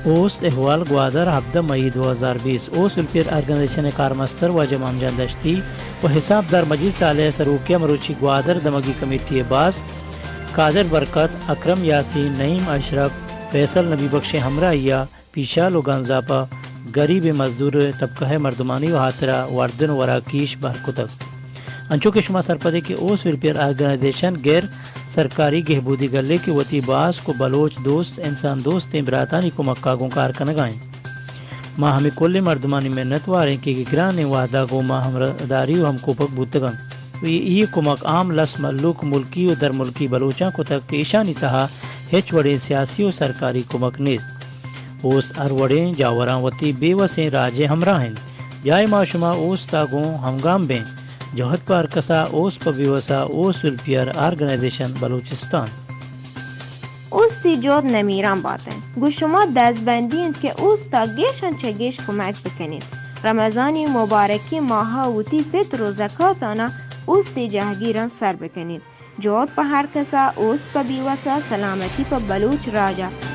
اوست احوال، گوادر، ہبدہ مئی دو ہزار بیست۔ اوست ویلفیئر آرگنائزیشن ءِ کارمستر واجہ مام جان دشتی و حساب دار مجید صالح ءِ سروکی ءَ مروچی گوادر دمگی کمیٹی ءِ باسک قادر برکت، اکرم یاسین، نعیم اشرف، فیصل نبی بخش ءِ ہمراہی ءَ پیشال و گنزاپ ءَ گریبیں مزدور طبقہ ءِ مردمانی و ہاترا وردن و وراکیش بہر کتگ۔ انچو کہ شما سرپدے کہ اوست ویلفیئر آرگنائزیشن غیر سرکاری گہبودی گلے کہ وتی باسک و بلوچ دوست، انسان دوستیں براتانی کمک ءَ گوں کار کنگ ءَ انت۔ ما ہمے کلیں مردمانی منت وار ایں کہ گرانیں وہد ءَ گوں ما ہمراہداری و ہمکوپگ بوتگ انت و اے، اے کمک عام لس مہلوک، ملکی و درملکی بلوچاں کتگ کہ ایشانی تہا ہچ وڑیں سیاسی و سرکاری کمک نیست۔ اوست ہر وڑیں جاوراں وتی بے وسیں راج ءِ ہمراہ انت۔ بیائے ما شما اوست ءَ گوں ہمگام بیں۔ جہد پہ ہرکس ءَ، اوست پہ بے وس ءَ، اوست ویلفیئر آرگنائزیشن بلوچستان۔ اوستی جہد نمیران بات انت۔ گوں شما دزبندی انت کہ اوست ءَ گیشاں چہ گیش کمک بکنیت۔ رمضانی مبارکیں ماہ ءَ وتی فطر و زکاتانا اوستی جہگیراں سر بکنیت۔ جہد پہ ہرکس ءَ، اوست پہ بے وس ءَ، سلامتی پہ بلوچ راج ءَ۔